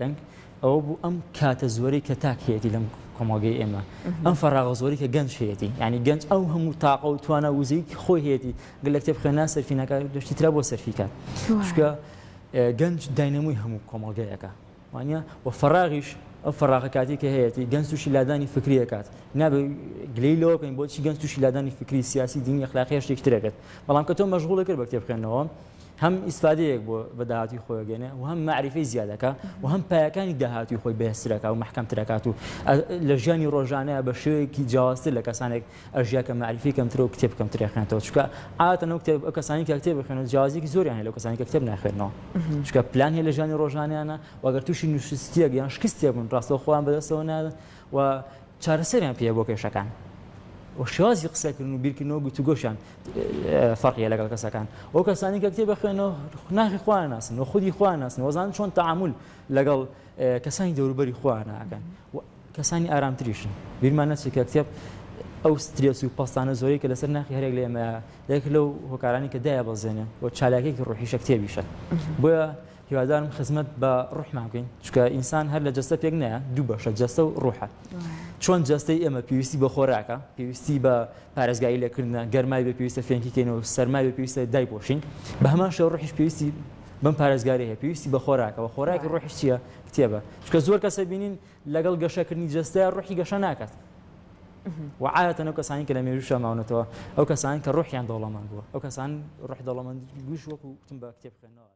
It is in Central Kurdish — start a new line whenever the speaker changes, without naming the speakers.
دەنگ ئەوە بوو ئەم کاتە زۆرەی کە تاک هەیەتی لەم کۆمەڵگەی ئێمە ئەم فەراغە زۆری کە گەنج هەیەتی یعنی گەنج ئەو هەموو تاقە و توانا وزەی خۆی هەیەتی گەل لە کتێب خوێندن سەرفی ناکات دەشتی ترا بۆ سەرفی کات چونکە گەنج داینەمۆی هەموو کۆمەڵگەیەکە وانە و فەراغیش ئەو فەراغە کاتی کە هەیەتی گەنج تووشی لادانی فکری ئەکات نابێ گلەی لەوە بکەین بۆچی گەنج تووشی لادانی فکری سیاسی دینی ئەخلاقی هەر شتێکی تر ئەبێت بەڵام کە تۆ مەشغوڵی کرد بە کتێب خوێندنەوە هەم ئیسفادەیەک بۆ بە داهاتوی خۆی ئەگەێنێ و هەم مەعریفەی زیاد دەکا و هەم پایەکانی داهاتوی خۆی بەهێزتر ئەکا و مەحکەمتر ئەکات و لە ژیانی ڕۆژانەیە بە شێوەیەکی جیاوازتر لە کەسانێک ئەژیا کە مەعریفەی کەمترە و کتێب کەمتر ئەخوێنێتەوە چونکە عادەتەن ئەو کتێب ئەو کەسانی کە کتێب ئەخوێنەوە جیاوازیەکی زۆریان هەیە لەو کەسانی کە کتێب ناخوێنەوە چونکە پلان هەیە لە ژیانی ڕۆژانەیانە و ئەگەر تووشی نوشستیەک یان شکستێک بوون ڕاستەوخۆ خۆیان بەدەستەوە نادەن و چارەسەریان پێیە بۆ کێشەکان و شێوازی قسەکردن و بیرکردنەوە گوتوگۆشیان فەرقیە لەگەڵ کەسەکان ئەو کەسانی کە کتێب بخوێنەوە ناخی خۆیان ناسن و خودی خۆیان ناسن وەزان چۆن تەعامول لەگەڵ کەسانی دەوروبەری خۆیان ناکەن و کەسانی ئارامتریشن بیرمان نەچێت کە کتێب ئەو سترێس و پەستانە زۆری کە لەسەر ناخی هەرێک لە ئێمە یەک لەو هۆکارانی کە دایە بەزێنێ و چالاکێکی ڕوحیشە کتێبیشە بۆیە هیوادارم خزمەت بە ڕوحمان بکەین چونکە ئینسان هەر لە جەستە پێک نایە دوو بەشە جەستە و ڕوحە چۆن جەستەی ئێمە پێویستی بە خۆراکە پێویستی بە پارێزگاری لێکردنە گەرمای بە پێویستە فێنکی کەینەوە سەرمای بە پێویستە دایپۆشین بە هەمان شێوە ڕوحیش پێویستی بەم پارێزگاری هەیە پێویستی بە خۆراکەوە خۆراکی ڕوحیش چییە کتێبە چونکە زۆر کەسە بینین لەگەڵ گەشەکردنی جەستەیە ڕوحی گەشە ناکات و عادەتەن ئەو کەسانی کە لە مێژووشا ماونەتەوە ئەو کەسان کە ڕوحیان دەوڵەمەند بووە ئەو کەسان ڕوح دەوڵەمەند گوش وەکو وتم بە کتێب خوێندنەوە.